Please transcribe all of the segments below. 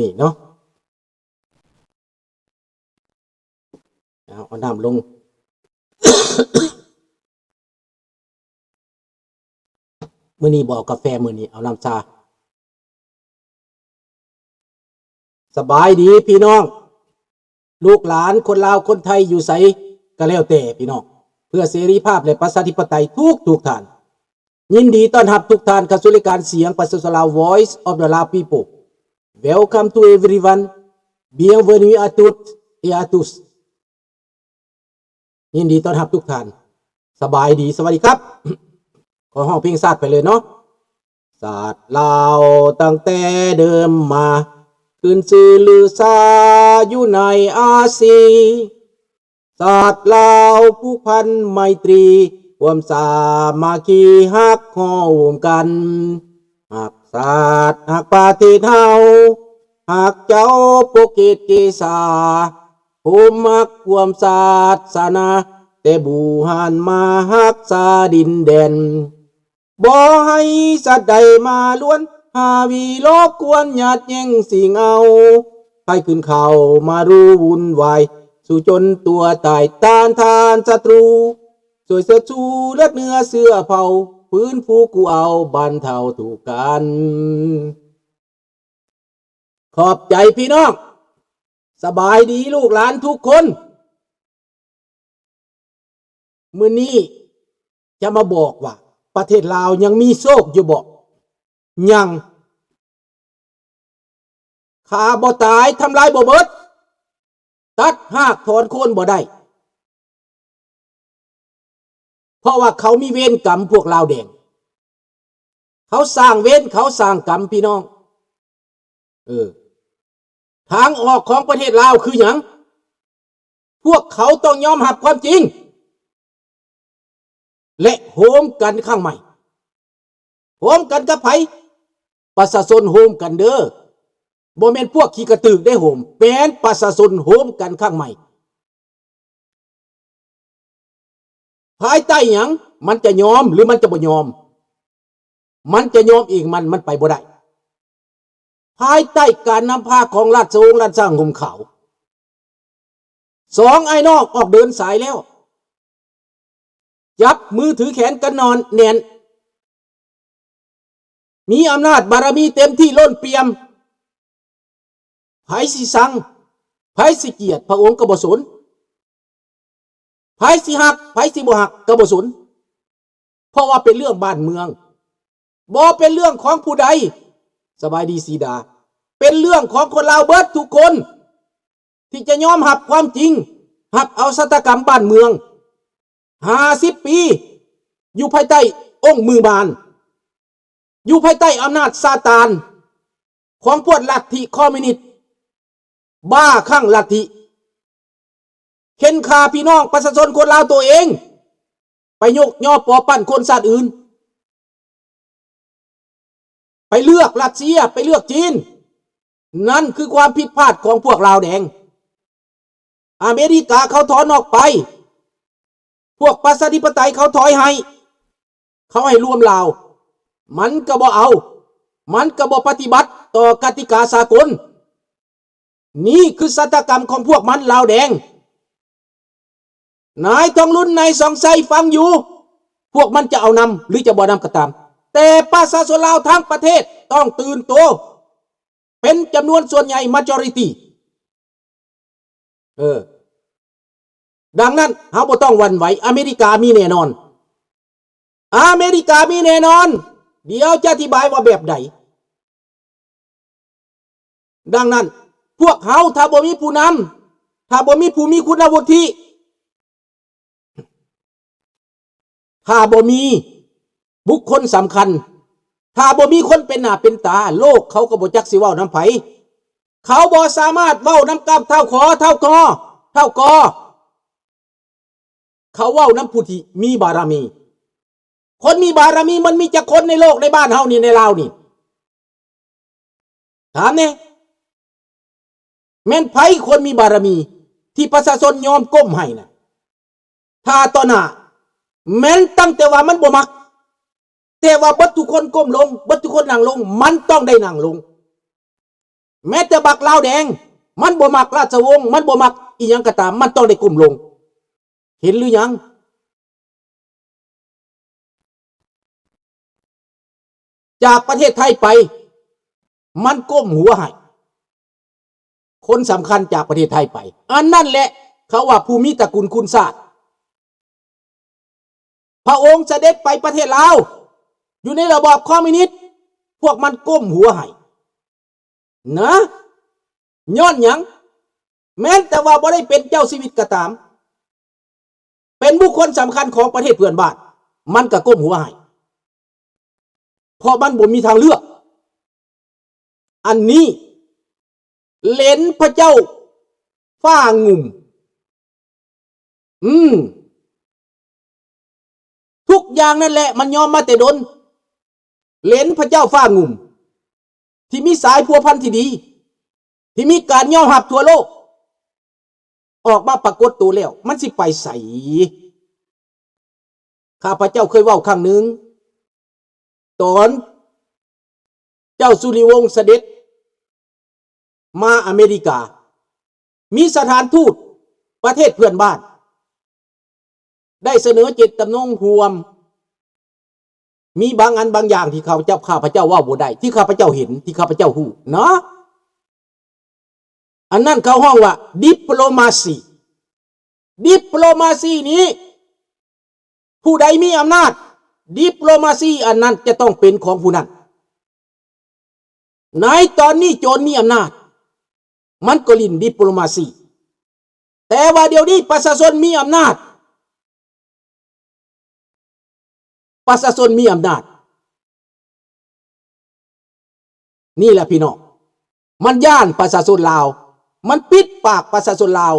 ນີ້ເນາະ. ເອົາ ເອົານ້ຳລົງ. ມື້ນີ້ບໍ່ເອົາກາແຟ ມື້ນີ້ເອົານ້ຳຊາ. ສະບາຍດີພີ່ນ້ອງ ລູກຫຼານຄົນລາວຄົນໄທຢູ່ໃສກໍແລ້ວແຕ່ພີ່ນ້ອງ ເພື່ອເສລີພາບ ແລະ ປະຊາທິປະໄຕທຸກໆທ່ານ. ຍິນດີຕ້ອນຮັບທຸກທ່ານເຂົ້າສູ່ລາຍການສຽງປະຊາຊົນລາວ Voice of the Lao People. Welcome to everyone. Bienvenue à toutes et à tous. ຍິນດີຕ້ອນຮັບທຸກທ່ານ. ສະບາຍດີ ສະຫວັດດີຄັບ. ຂໍຮ້ອງເພງຊາດໄປເລີຍເນາະ. ຊາດລາວຕັ້ງແຕ່ເດີມມາ ຂຶ້ນຊື່ລືຊາຢູ່ໃນອາຊີ. ຊາດລາວຜູກພັນໄມຕີ ຄວາມສາມັກຄີຮັກໂຮມກັນ. ຮັກຊາດຮັກປະເທດເຮົາ ຮັກເຈົ້າປົກເກດເກສາ ໂຮມຮັກຮ່ວມສາສະໜາ ແຕ່ບູຮານມາຮັກສາດິນແດນ. ບໍ່ໃຫ້ສັດໃດມາລວນ ຫາວີລົບກວນ ຍາດແຍ່ງຊິງເອົາ ໃຜຂຶ້ນເຂົ້າມາຮູ້ວຸ່ນວາຍ ສູ້ຈົນຕົວຕາຍ ຕ້ານທານສັດຕູ ຊ່ວຍເຊີດຊູເລືອດເນື້ອເຊື້ອເຜົ່າ ຟື້ນຟູກູ້ເອົາບັນເທົາທຸກກັນ. ຂອບໃຈພີ່ນ້ອງ. ສະບາຍດີລູກຫຼານທຸກຄົນ. ມື້ນີ້ຈະມາບອກວ່າ ປະເທດລາວຍັງມີໂຊກຢູ່ບໍ່? ຍັງ. ຂ້າບໍ່ຕາຍ ທຳລາຍບໍ່ເບິດ ຕັດຮາກຖອນໂຄນບໍ່ໄດ້ ເພາະວ່າເຂົາມີເວນກຳ ພວກລາວແດງ ເຂົາສ້າງເວນ ເຂົາສ້າງກຳ ພີ່ນ້ອງ. ເອີ ທາງອອກຂອງປະເທດລາວຄືຫຍັງ? ພວກເຂົາຕ້ອງຍອມຮັບຄວາມຈິງ ແລະ ໂຮມກັນຄັ້ງໃໝ່. ໂຮມກັນກັບໃຜ? ປະຊາຊົນໂຮມກັນເດີ້. ບໍ່ແມ່ນພວກຂີ້ກະຕືກໄດ້ໂຮມ, ແມ່ນປະຊາຊົນໂຮມກັນຄັ້ງໃໝ່. ພາຍໃຕ້ຫຍັງ? ມັນຈະຍອມ ຫຼື ມັນຈະບໍ່ຍອມ? ມັນຈະຍອມເອງມັນ, ມັນໄປບໍ່ໄດ້. ພາຍໃຕ້ການນຳພາຂອງລາຊະວົງລັດຊ່າງຫົ່ມຂາວ, ສອງອ້າຍນ້ອງອອກເດີນສາຍແລ້ວ, ຈັບມືຖືແຂນກັນນອນແໜ້ນ, ມີອຳນາດບາລະມີເຕັມທີ່ລົ້ນປ່ຽມ. ໃຜຊິຊັງ, ໃຜຊິກຽດພະອົງກໍບໍ່ສົນ. ໃຜຊິຮັກ, ໃຜຊິບໍ່ຮັກກໍບໍ່ສົນ. ເພາະວ່າເປັນເລື່ອງບ້ານເມືອງ, ບໍ່ເປັນເລື່ອງຂອງຜູ້ໃດ. ສະບາຍດີສີດາ. ເປັນເລື່ອງຂອງຄົນລາວເບິດທຸກຄົນ ທີ່ຈະຍອມຮັບຄວາມຈິງ, ຮັບເອົາຊະຕາກຳບ້ານເມືອງ ຫ້າສິບປີ ຢູ່ພາຍໃຕ້ອົງມືມານ, ຢູ່ພາຍໃຕ້ອຳນາດຊາຕານຂອງພວກລັດທິຄອມມິວນິດ ບ້າຄັ້ງລັດທິ ເຂັ່ນຂ້າພີ່ນ້ອງປະຊາຊົນຄົນລາວໂຕເອງ, ໄປຍົກຍໍປໍປັ້ນຄົນຊາດອື່ນ, ໄປເລືອກລັດເຊຍ, ໄປເລືອກຈີນ. ນັ້ນຄືຄວາມຜິດພາດຂອງພວກລາວແດງ. ອາເມລິກາເຂົາຖອນອອກໄປ, ພວກປະຊາທິປະໄຕເຂົາຖອຍໃຫ້, ເຂົາໃຫ້ລວມລາວ, ມັນກໍບໍ່ເອົາ, ມັນກໍບໍ່ປະຕິບັດຕໍ່ກະຕິກາສາກົນ. ນີ້ຄືຊະຕາກຳຂອງພວກມັນ ລາວແດງ. ນາຍທອງລຸນ, ນາຍສອງໄຊຟັງຢູ່, ພວກມັນຈະເອົານຳ ຫຼື ຈະບໍ່ນຳກໍຕາມ, ແຕ່ປະຊາຊົນລາວທັງປະເທດຕ້ອງຕື່ນໂຕ ເປັນຈຳນວນສ່ວນໃຫຍ່ majority. ເອີ ດັ່ງນັ້ນເຮົາບໍ່ຕ້ອງຫວັ່ນໄຫວ, ອາເມລິກາມີແນ່ນອນ, ອາເມລິກາມີແນ່ນອນ. ດຽວຈະອະທິບາຍວ່າແບບໃດ. ດັ່ງນັ້ນ ພວກເຮົາຖ້າບໍ່ມີຜູ້ນຳ, ຖ້າບໍ່ມີຜູ້ມີຄຸນວຸດທິ, ຖ້າບໍ່ມີບຸກຄົນສຳຄັນ, ຖ້າບໍ່ມີຄົນເປັນໜ້າເປັນຕາ, ໂລກເຂົາກໍບໍ່ຈັກຊິເວົ້ານຳໃຜ. ເຂົາບໍ່ສາມາດເວົ້ານຳກັບທ້າວຂໍ, ທ້າວກໍ, ທ້າວກໍ. ເຂົາເວົ້ານຳຜູ້ທີ່ມີບາລະມີ. ຄົນມີບາລະມີມັນມີຈັກຄົນໃນໂລກ, ໃນບ້ານເຮົານີ້, ໃນລາວນີ້? ຖາມແດ່. ແມ່ນໃຜຄົນມີບາລະມີທີ່ປະຊາຊົນຍອມກົ້ມໃຫ້ນະ? ຖ້າຕໍ່ໜ້າ ແມ່ນຕັ້ງແຕ່ວ່າມັນບໍ່ມັກ, ແຕ່ວ່າເບິດທຸກຄົນກົ້ມລົງ, ເບິດທຸກຄົນນັ່ງລົງ, ມັນຕ້ອງໄດ້ນັ່ງລົງ. ແມ້ແຕ່ບັກລາວແດງ ມັນບໍ່ມັກລາຊະວົງ ມັນບໍ່ມັກອີ່ຫຍັງກໍຕາມ ມັນຕ້ອງໄດ້ກົ້ມລົງ. ເຫັນຫຼືຍັງ? ຈາກປະເທດໄທໄປ ມັນກົ້ມຫົວໃຫ້ ຄົນສຳຄັນຈາກປະເທດໄທໄປ. ອັນນັ້ນແຫຼະ ເຂົາວ່າຜູ້ມີຕະກຸນຄຸນຊາດ. ພະອົງສະເດັດໄປປະເທດລາວ ຢູ່ໃນລະບອບຄອມມິວນິດ ພວກມັນກົ້ມຫົວໃຫ້ນະ. ຍ້ອນຫຍັງ? ແມ່ນແຕ່ວ່າບໍ່ໄດ້ເປັນເຈົ້າຊີວິດກໍຕາມ ເປັນບຸກຄົນສຳຄັນຂອງປະເທດເພື່ອນບ້ານ ມັນກໍກົ້ມຫົວໃຫ້ ເພາະມັນບໍ່ມີທາງເລືອກ. ອັນນີ້ເຫຼັນພະເຈົ້າຟ້າງຸ່ມ. ອືມ ທຸກຢ່າງນັ້ນແຫຼະ ມັນຍອມມາແຕ່ດົນ. ເຫຼັນພະເຈົ້າຟ້າງຸ່ມ ທີ່ມີສາຍພົວພັນທີ່ດີ ທີ່ມີການຍອມຮັບທົ່ວໂລກ ອອກມາປາກົດໂຕແລ້ວ ມັນຊິໄປໃສ? ຂ້າພະເຈົ້າເຄີຍເວົ້າຄັ້ງໜຶ່ງ ຕອນເຈົ້າສຸລິວົງສະເດັດມາອາເມລິກາ ມີສະຖານທູດປະເທດເພື່ອນບ້ານ ໄດ້ສະເໜີເຈດຈຳນົງຮ່ວມ. ມີບາງອັນບາງຢ່າງທີ່ຂ້າພະເຈົ້າ ຂ້າພະເຈົ້າເວົ້າບໍ່ໄດ້ ທີ່ຂ້າພະເຈົ້າເຫັນ ທີ່ຂ້າພະເຈົ້າຮູ້ເນາະ. ອັນນັ້ນເຂົາຮ້ອງວ່າດິບໂປໂລມາຊີ. ດິບໂປໂລມາຊີນີ້ ຜູ້ໃດມີອຳນາດ ດິບໂປໂລມາຊີອັນນັ້ນຈະຕ້ອງເປັນຂອງຜູ້ນັ້ນ. ໃນຕອນນີ້ໂຈນມີອຳນາດ ມັນກໍຫຼິ້ນດິບໂປໂລມາຊີ ແຕ່ວ່າດຽວນີ້ປະຊາຊົນມີອຳນາດ. ປະຊາຊົນມີອຳນາດ. ນີ້ແຫຼະພີ່ນ້ອງ ມັນຢ້ານປະຊາຊົນລາວ ມັນປິດປາກປະຊາຊົນລາວ.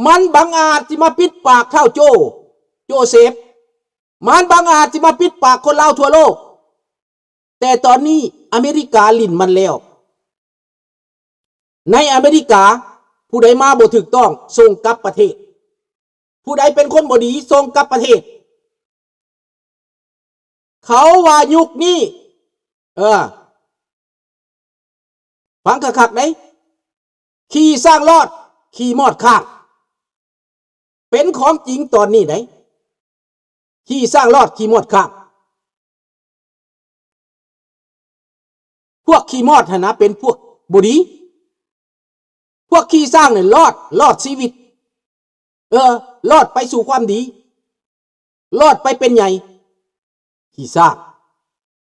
ມັນບັງອາດຊິມາປິດປາກທ້າວໂຈ ໂຈເຊຟ ມັນບັງອາດຊິມາປິດປາກຄົນລາວທົ່ວໂລກ. ແຕ່ຕອນນີ້ອາເມລິກາຫຼິ້ນມັນແລ້ວ. ໃນອາເມລິກາ ຜູ້ໃດມາບໍ່ຖືກຕ້ອງ ສົ່ງກັບປະເທດ, ຜູ້ໃດເປັນຄົນບໍ່ດີ ສົ່ງກັບປະເທດ. ເຂົາວ່າຍຸກນີ້ ເອີ ຟັງຄັກໆເດ້ ຂີ່ຊ້າງລອດ ຂີ່ມອດຄ້າງ. ເປັນຂອງຈິງຕອນນີ້ເດ້ ຂີ່ຊ້າງລອດ ຂີ່ມອດຄ້າງ. ພວກຂີ່ມອດຫັ້ນນະ ເປັນພວກບໍ່ດີ. ພວກຂີ່ຊ້າງນີ້ລອດ ລອດຊີວິດ ເອີ ລອດໄປສູ່ຄວາມດີ ລອດໄປເປັນໃຫຍ່. ຂີ່ຊ້າງ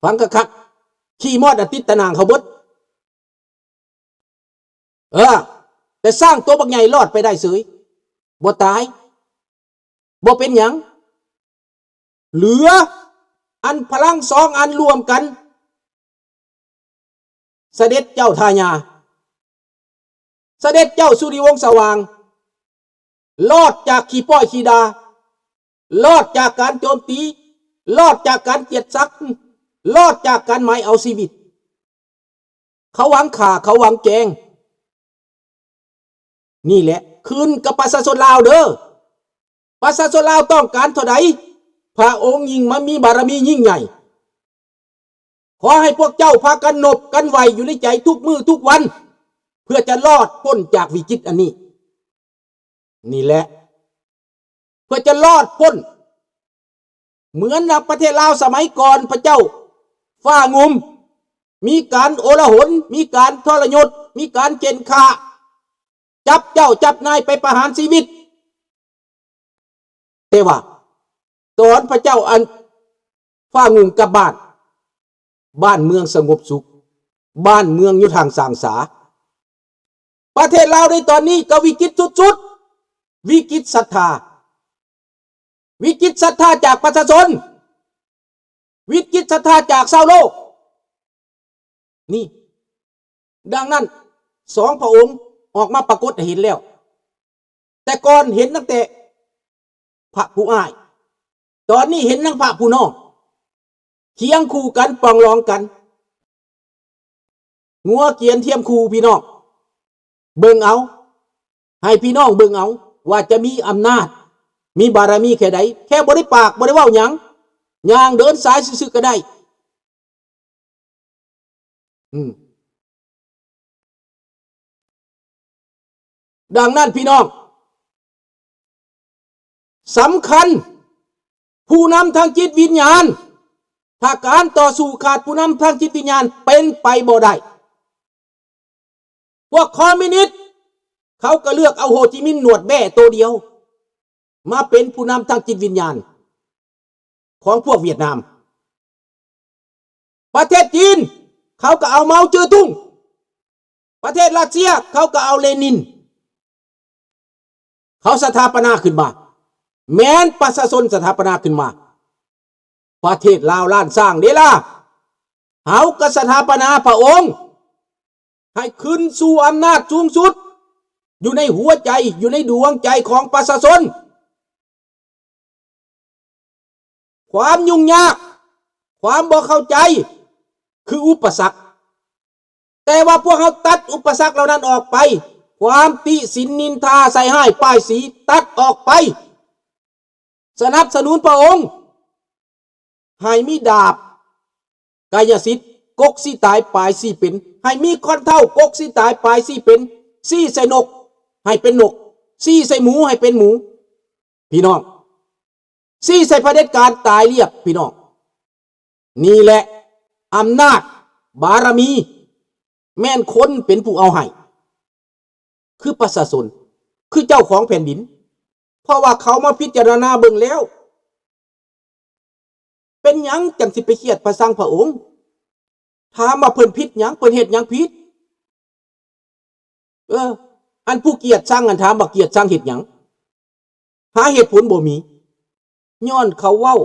ຟັງຄັກໆ ຂີ່ມອດອະຕິດຕະໜາງເຂົາເບິດ. ເອີ ແຕ່ຊ້າງໂຕບັກໃຫຍ່ລອດໄປໄດ້ເສີຍ ບໍ່ຕາຍ ບໍ່ເປັນຫຍັງ. ເຫຼືອອັນພະລັງສອງອັນລວມກັນ ສະເດັດເຈົ້າທ່າຍາ ສະເດັດເຈົ້າສຸລິວົງສະຫວ່າງ ລອດຈາກຂີ້ປ້ອຍຂີ້ດ່າ ລອດຈາກການໂຈມຕີ ລອດຈາກການກຽດສັກ ລອດຈາກການໝາຍເອົາຊີວິດ. ເຂົາຫວັງຂ້າ ເຂົາຫວັງແກງ. ນີ້ແຫຼະ ຂຶ້ນກັບປະຊາຊົນລາວເດີ້. ປະຊາຊົນລາວຕ້ອງການເທົ່າໃດ ພະອົງຍິ່ງມາມີບາລະມີຍິ່ງໃຫຍ່. ຂໍໃຫ້ພວກເຈົ້າພາກັນນົບກັນໄຫວ້ຢູ່ໃນໃຈທຸກມື້ທຸກວັນ ເພື່ອຈະລອດພົ້ນຈາກວິກິດອັນນີ້. ນີ້ແຫຼະ ເພື່ອຈະລອດພົ້ນ ເໝືອນດັ່ງປະເທດລາວສະໄໝກ່ອນ ພະເຈົ້າຟ້າງຸ່ມ ມີການໂອລະຫົນ ມີການທໍລະຍົດ ມີການເຂັ່ນຂ້າ ຈັບເຈົ້າຈັບນາຍໄປປະຫານຊີວິດ. ແຕ່ວ່າຕອນພະເຈົ້າອັນຟ້າງຸ່ມກັບບ້ານ ບ້ານເມືອງສະຫງົບສຸກ ບ້ານເມືອງຢູ່ທາງສ້າງສາ. ປະເທດລາວໃນຕອນນີ້ກໍວິກິດສຸດໆ ວິກິດສັດທາ ວິກິດສັດທາຈາກປະຊາຊົນ ວິກິດສັດທາຈາກຊາວໂລກ. ນີ້ ດັ່ງນັ້ນ ສອງພະອົງອອກມາປາກົດໃຫ້ເຫັນແລ້ວ. ແຕ່ກ່ອນເຫັນຕັ້ງແຕ່ພະຜູ້ອ້າຍ ຕອນນີ້ເຫັນທັງພະຜູ້ນ້ອງ ຄຽງຄູ່ກັນ ປອງລອງກັນ ງົວກຽນທຽມຄູ່. ພີ່ນ້ອງເບິ່ງເອົາ ໃຫ້ພີ່ນ້ອງເບິ່ງເອົາ ວ່າຈະມີອຳນາດ ມີບາລະມີແຄ່ໃດ ແຄ່ບໍ່ໄດ້ປາກ ບໍ່ໄດ້ເວົ້າຫຍັງ ຍ່າງເດີນສາຍຊື່ໆກໍໄດ້. ອືມ ດັ່ງນັ້ນພີ່ນ້ອງ ສຳຄັນ ຜູ້ນຳທາງຈິດວິນຍານ, ຖ້າການຕໍ່ສູ້ຂາດຜູ້ນຳທາງຈິດວິນຍານເປັນໄປບໍ່ໄດ້. ພວກຄອມມິວນິດ ເຂົາກໍເລືອກເອົາໂຮຈິມິນໜວດແບ້ໂຕດຽວ ມາເປັນຜູ້ນຳທາງຈິດວິນຍານຂອງພວກຫວຽດນາມ. ປະເທດຈີນ ເຂົາກໍເອົາເມົາເຈີຕຸງ, ປະເທດຣັດເຊຍ ເຂົາກໍເອົາເລນິນ. ເຂົາສະຖາປະນາຂຶ້ນມາ, ແມ່ນປະຊາຊົນສະຖາປະນາຂຶ້ນມາ. ປະເທດລາວລ້ານຊ້າງເດລະ ເຮົາກໍສະຖາປະນາພະອົງໃຫ້ຂຶ້ນສູ່ອຳນາດສູງສຸດ ຢູ່ໃນຫົວໃຈ, ຢູ່ໃນດວງໃຈຂອງປະຊາຊົນ. ຄວາມຫຍຸ້ງຍາກ, ຄວາມບໍ່ເຂົ້າໃຈ ຄືອຸປະສັກ, ແຕ່ວ່າພວກເຮົາຕັດອຸປະສັກເຫຼົ່ານັ້ນອອກໄປ, ຄວາມຕິສິນນິນທາໃສ່ຮ້າຍປ້າຍສີຕັດອອກໄປ, ສະໜັບສະໜູນພະອົງໃຫ້ມີດາບກາຍະສິດ, ກົກສີຕາຍປາຍສີເປັນ, ໃຫ້ມີຄ້ອນເທົ້າ, ກົກສີຕາຍປາຍສີເປັນ, ຊີ້ໃສ່ນົກໃຫ້ເປັນນົກ, ຊີ້ໃສ່ໝູໃຫ້ເປັນໝູ. ພີ່ນ້ອງ, ຊີ້ໃສ່ຜະເດັດການຕາຍລຽບພີ່ນ້ອງ. ນີ້ແຫຼະອຳນາດບາລະມີ ແມ່ນຄົນເປັນຜູ້ເອົາໃຫ້ ຄືປະຊາຊົນ, ຄືເຈົ້າຂອງແຜ່ນດິນ, ເພາະວ່າເຂົາມາພິຈາລະນາເບິ່ງແລ້ວ. ເປັນຫຍັງຈັ່ງຊິໄປກຽດໄປຊັງພະອົງ? ຖາມວ່າເພິ່ນຜິດຫຍັງ? ເພິ່ນເຮັດຫຍັງຜິດ? ເອີ ອັນຜູ້ກຽດຊັງ ອັນຖາມວ່າກຽດຊັງເຮັດຫຍັງ? ຫາເຫດຜົນບໍ່ມີ. ຍ້ອນເຂົາເວົ້າ,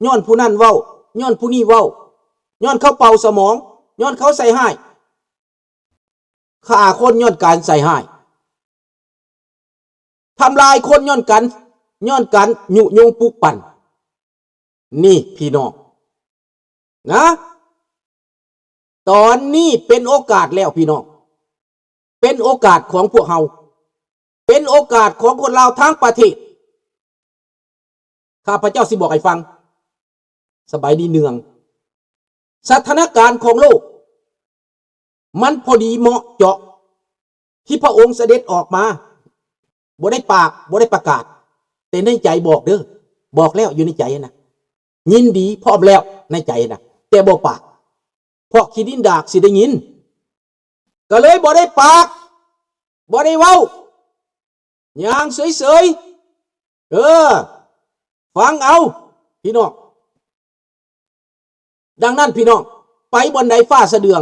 ຍ້ອນຜູ້ນັ້ນເວົ້າ, ຍ້ອນຜູ້ນີ້ເວົ້າ, ຍ້ອນເຂົາເປົ່າສະໝອງ, ຍ້ອນເຂົາໃສ່ຮ້າຍ. ຂ້າຄົນຍ້ອນການໃສ່ຮ້າຍ, ທຳລາຍຄົນຍ້ອນການ, ຍ້ອນການຍຸຍົງປຸກປັ່ນ. ນີ້ພີ່ນ້ອງນະ, ຕອນນີ້ເປັນໂອກາດແລ້ວພີ່ນ້ອງ, ເປັນໂອກາດຂອງພວກເຮົາ, ເປັນໂອກາດຂອງຄົນລາວທັງປະເທດ. ຂ້າພະເຈົ້າຊິບອກໃຫ້ຟັງ, ສະບາຍດີເນືອງ, ສະຖານະການຂອງໂລກ ມັນພໍດີເໝາະເຈາະທີ່ພະອົງສະເດັດອອກມາ, ບໍ່ໄດ້ປາກ, ບໍ່ໄດ້ປະກາດ, ແຕ່ໃນໃຈບອກເດີ, ບອກແລ້ວຢູ່ໃນໃຈນະ, ຍິນດີພ້ອມແລ້ວໃນໃຈນະ, ແຕ່ບໍ່ປາກ, ເພາະຂີ້ດິນດາກຊິໄດ້ຍິນ. ກໍເລີຍບໍ່ໄດ້ປາກ, ບໍ່ໄດ້ເວົ້າ, ຍ່າງເສີຍໆ. ເອີ ຟັງເອົາພີ່ນ້ອງ. ດັ່ງນັ້ນພີ່ນ້ອງ, ໄປບ່ອນໃດຟ້າສະເດືອງ,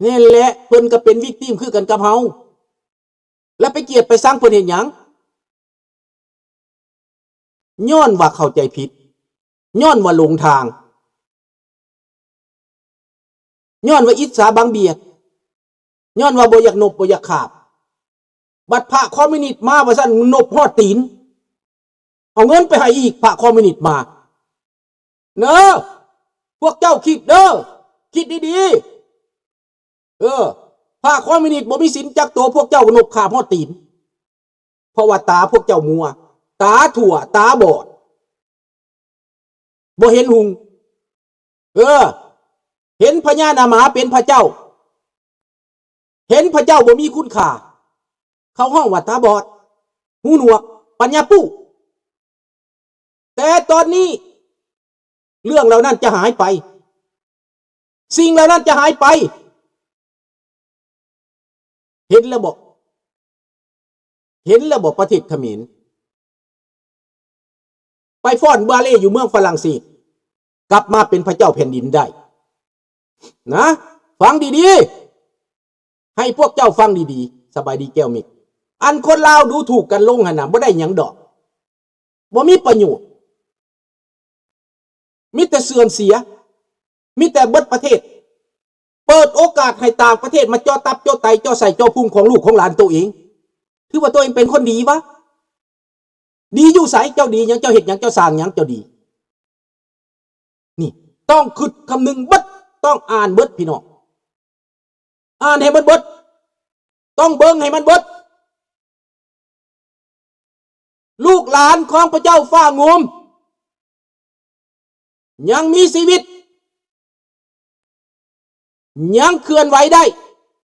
ແມ່ນແຫຼະ ເພິ່ນກໍເປັນວິກຕິມຄືກັນກັບເຮົາ. ແລ້ວໄປກຽດໄປຊັງເພິ່ນເຮັດຫຍັງ? ຍ້ອນວ່າເຂົ້າໃຈຜິດ, ຍ້ອນວ່າຫຼົງທາງ, ຍ້ອນວ່າອິດສາບັງບຽດ, ຍ້ອນວ່າບໍ່ຢາກນົບບໍ່ຢາກຂາບ. ບັດພະຄອມມິວນິດມາວ່າຊັ້ນ, ນົບຮອດຕີນ. ເອົາເງິນໄປໃຫ້ອີກ, ພະຄອມມິວນິດມາ. ເນີ ພວກເຈົ້າຄິດເດີ, ຄິດດີໆ. ເອີ ພະຄອມມິວນິດບໍ່ມີສິນຈັກໂຕ, ພວກເຈົ້ານົບຂາບຮອດຕີນ. ເພາະວ່າຕາພວກເຈົ້າມົວ, ຕາຖົ່ວ, ຕາບອດ, ບໍ່ເຫັນຮຸ່ງ. ເອີ ເຫັນພະຍາໜ້າໝາເປັນພະເຈົ້າ, ເຫັນພະເຈົ້າບໍ່ມີຄຸນຄ່າ. ເຂົາຮ້ອງວ່າຕາບອດ, ຫູໜວກ, ປັນຍາປຸ. ແຕ່ຕອນນີ້ເລື່ອງເຫຼົ່ານັ້ນຈະຫາຍໄປ, ສິ່ງເຫຼົ່ານັ້ນຈະຫາຍໄປ. ເຫັນແລ້ວບໍ່? ເຫັນແລ້ວບໍ່? ປະເທດຂະເໝນໄປຟ້ອນບາເລຢູ່ເມືອງຝຣັ່ງເສດ, ກັບມາເປັນພະເຈົ້າແຜ່ນດິນໄດ້ນະ. ຟັງດີໆ, ໃຫ້ພວກເຈົ້າຟັງດີໆ. ສະບາຍດີແກ້ວມິກ. ອັນຄົນລາວດູຖູກກັນລົງຫັ້ນນະ ບໍ່ໄດ້ຫຍັງດອກ, ບໍ່ມີປະໂຫຍດ, ມີແຕ່ເສື່ອມເສຍ, ມີແຕ່ເບິດປະເທດ. ເປີດໂອກາດໃຫ້ຕ່າງປະເທດມາເຈາະຕັບເຈາະໄຕ, ເຈາະໄສ້ເຈາະພຸງຂອງລູກຂອງຫຼານໂຕເອງ. ຖືວ່າໂຕເອງເປັນຄົນດີວະ? ດີຢູ່ໃສ? ເຈົ້າດີຫຍັງ? ເຈົ້າເຮັດຫຍັງ? ເຈົ້າສ້າງຫຍັງ? ເຈົ້າດີ? ນີ້ ຕ້ອງຄິດຄຳນຶງເບິດ, ຕ້ອງອ່ານເບິດພີ່ນ້ອງ, ອ່ານໃຫ້ມັນເບິດ, ຕ້ອງເບິ່ງໃຫ້ມັນເບິດ. ລູກຫຼານຂອງພະເຈົ້າຟ້າງຸ່ມ ຍັງມີຊີວິດ, ຍັງເຄື່ອນໄຫວໄດ້,